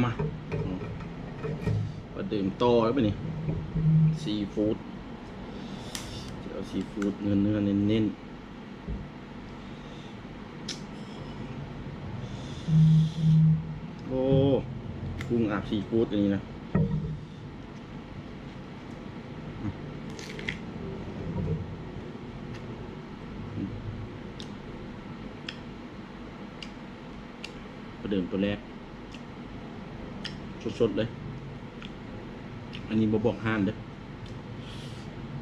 ມາ ປະເດີມຕໍ່ແລ້ວບາດນີ້ ຊີຟູດ ຊິເອົາຊີຟູດເນື້ອໆ ເນັ້ນໆ. ໂອ້ ກຸ້ງອາບຊີຟູດອັນນີ້ນະ ປະເດີມຕົວແລກ ສົດໆ ເລີຍ. ອັນນີ້ບໍ່ບອກຮ້ານເດີ້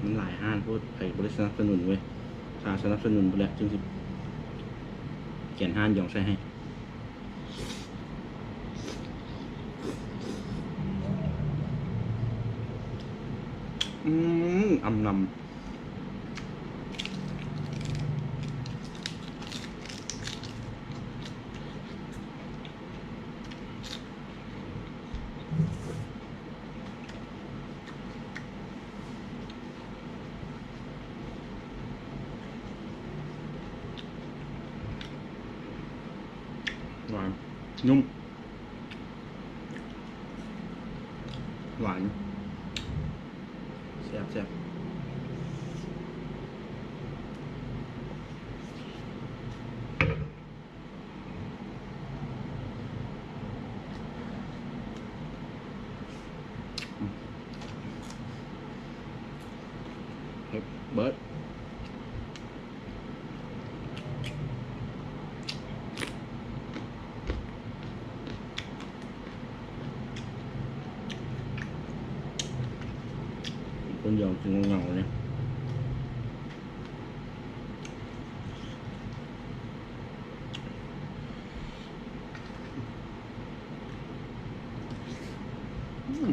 ມັນຫຼາຍຮ້ານໂພດ ໃຜບໍ່ໄດ້ສະໜັບສະໜູນເວີຍ. ຖ້າສະໜັບສະໜູນພຸ້ນແຫຼະ ຈຶ່ງຊິຂຽນຮ້ານຢອງໃສ່ໃຫ້. ອືມ ອຳນຳ. ຫວານ ນຸ້ມ ຫວານ ແຊບໆ. ເຮັດເບິດ ຄົນດຽວກິນເຫງົາໆ ເລີຍ. ອືມ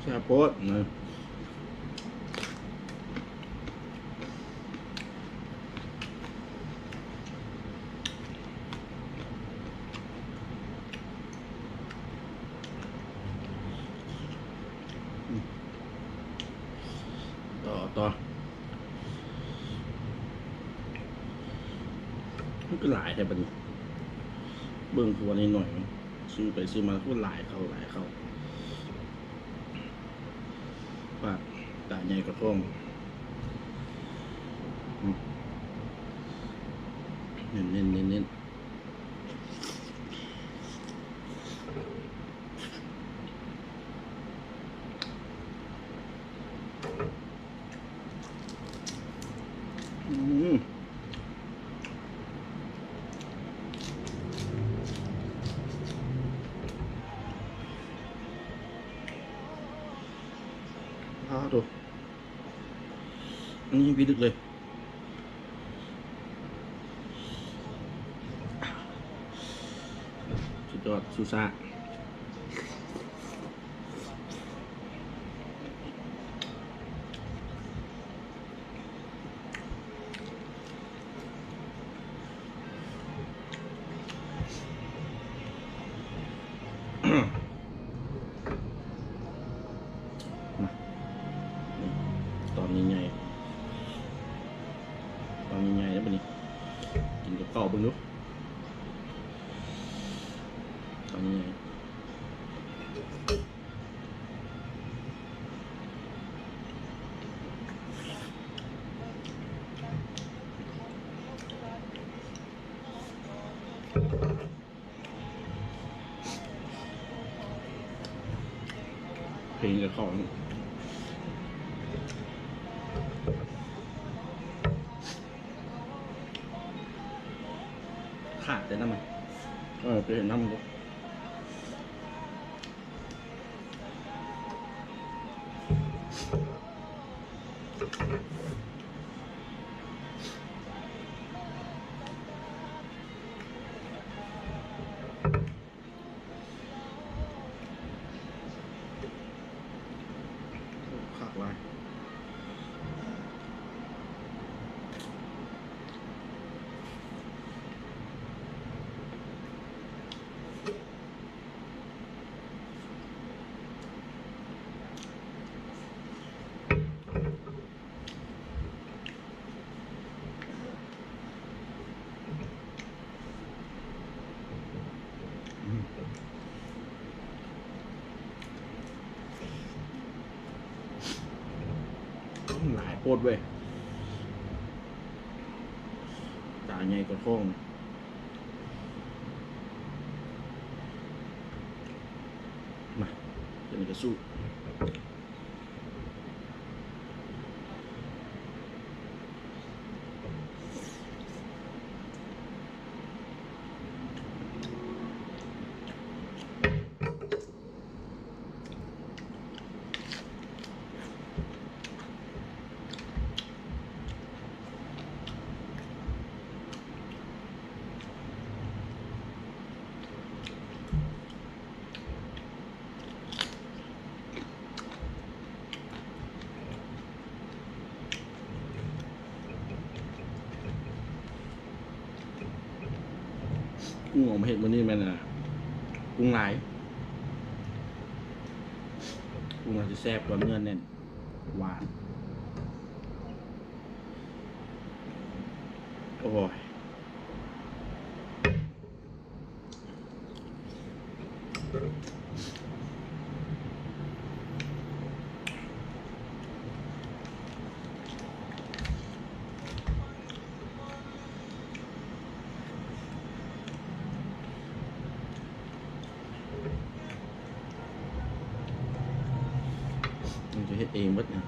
ແຊບໂພດ ອືມ ຕໍ່ ຕໍ່ ມັນຄືຫຼາຍແທ້ບາດນີ້ ເບິ່ງຄືວ່າໜ້ອຍໆ ຊື້ໄປຊື້ມາຄືຫຼາຍເຂົ້າ ຫຼາຍເຂົ້າ. ປາກຕາໃຫຍ່ກະທ້ອງ ອືມ ເນັ້ນໆ ເນັ້ນໆ. ອືມ ອາ ໂທ້ ອັນນີ້ພິລຶກເລີຍ ສຸດຍອດ ຊູຊາ. ມາ ນີ້ ຕອນໃຫຍ່ໆ ຕອນໃຫຍ່ໆ ເດີບາດນີ້ ກິນກັບເຂົ້າເບິ່ງດູ ຕອນໃຫຍ່ໆ. ເພງກັບເຂົ້າ ຂາດແຕ່ນ້ຳມັນ ເອີ ໄປເຫັນນ້ຳມັນ. ຄັກຫຼາຍ. ດເວີຍ ຕາໃຫຍ່ກວ່າທ້ອງ. ມາ ຕົວນີ້ກະສູ້. ກຸ້ງເອົາມາເຮັດມື້ນີ້ແມ່ນ ອາ ກຸ້ງຫຼາຍ ກຸ້ງອາດຈະແຊບກວ່າ ເນື້ອແໜ້ນ ຫວານ. ໂອ້ຍ. ມັນຈະເຮັດເອງເບິດນະ.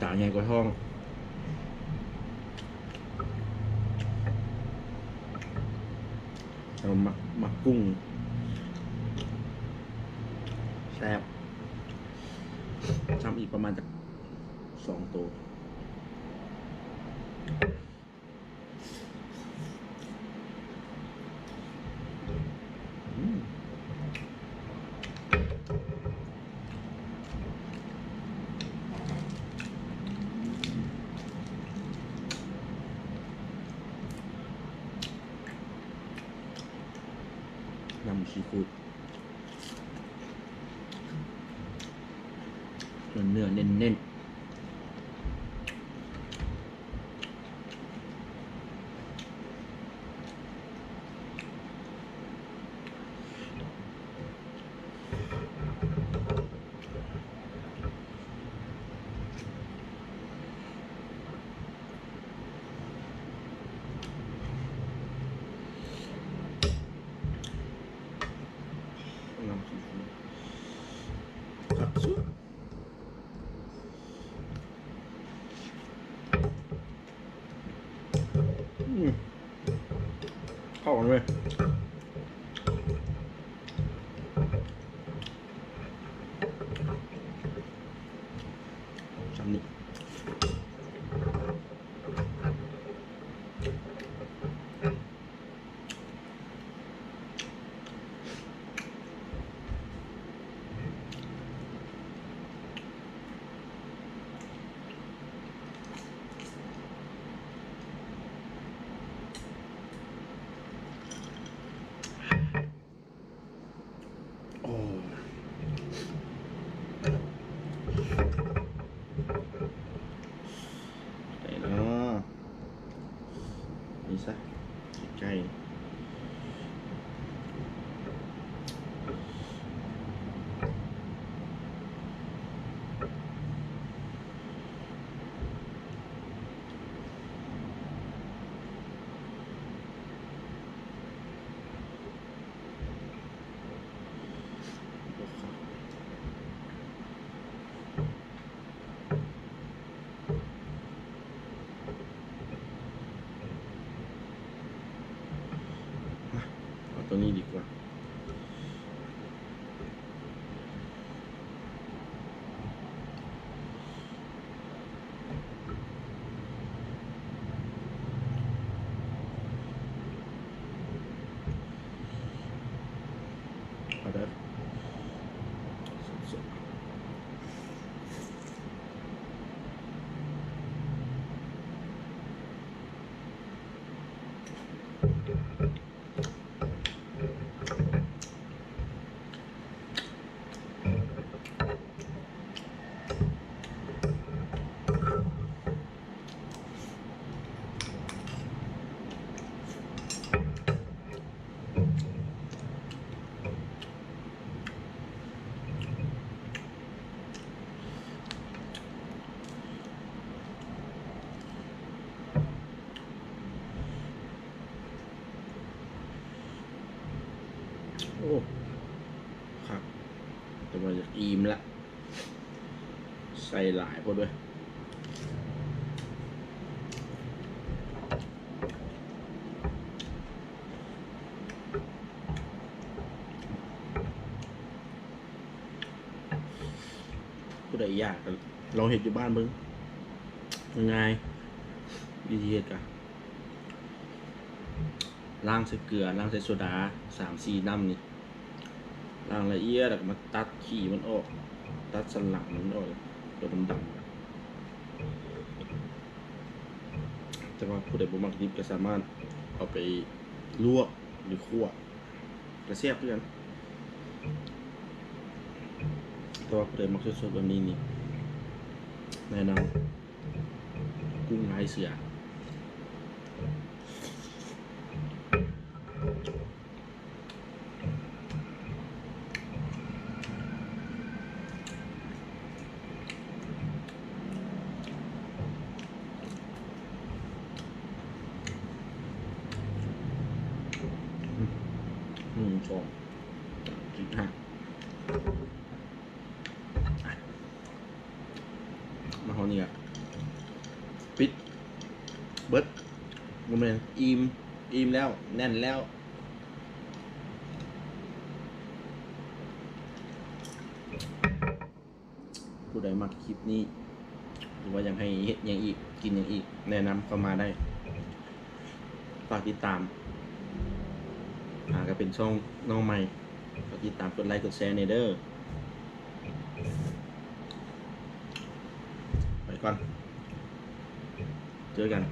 ຕາໃຫຍ່ກວ່າທ້ອງ. ເຮົາມັກ ມັກກຸ້ງ ແຊບ. ຊ້ຳອີກປະມານຈັກສອງໂຕ. ຍຳຊີຟູດ ເນື້ອເນັ້ນໆ. ນ້ຳຊີຟູດ ຄັກສຸດ. ອືມ ເຂົ້າກັນເວີຍ ຊ່ຳນີ້. ອ ໃສ່ເນາະ ນີ້ຊະ ໃກ້ໆ ມາ ເອົາຕົວນີ້ດີກວ່າ. ເອົາເດີ ສົດໆ ໂອ້ ຄັກ ແຕ່ວ່າຢາກອີ່ມລະ ໃສ່ຫຼາຍໂພດເວີຍ. ຜູ້ໃດຢາກກໍລອງເຮັດຢູ່ບ້ານເບິ່ງ ງ່າຍໆ ວິທີເຮັດກະ ລ້າງໃສ່ເກືອ ລ້າງໃສ່ໂຊດາ ສາມສີ່ນ້ຳນີ້ ລ້າງລະອຽດ ແລ້ວກໍມາຕັດຂີ້ມັນອອກ ຕັດສັນຫຼັງມັນອອກ ຕົວດຳໆ. ແຕ່ວ່າຜູ້ໃດບໍ່ມັກດິບກໍສາມາດເອົາໄປລວກ ຫຼື ຂົ້ວ ກໍແຊບຄືກັນ. ແຕ່ວ່າຜູ້ໃດມັກສົດໆແບບນີ້ນີ້ ແນະນຳ ກຸ້ງລາຍເສືອ. ໜຶ່ງ ສອງ ສາມ ສີ່ ຫ້າ. ມາຮອດນີ້ກະປິດ ເບິດ ບໍ່ແມ່ນ ອີ່ມ ອີ່ມແລ້ວ ແໜ້ນແລ້ວ. ຜູ້ໃດມັກຄລິບນີ້ ຫຼືວ່າຢາກໃຫ້ເຮັດຫຍັງອີກ ກິນຫຍັງອີກ ແນະນຳເຂົ້າມາໄດ້. ຝາກຕິດຕາມ ຫາກໍເປັນຊ່ອງນ້ອງໃໝ່ ຝາກຕິດຕາມ ກົດໄລ ກົດແຊແດ່ເດີ. ໄປກ່ອນ ເຈີກັນ.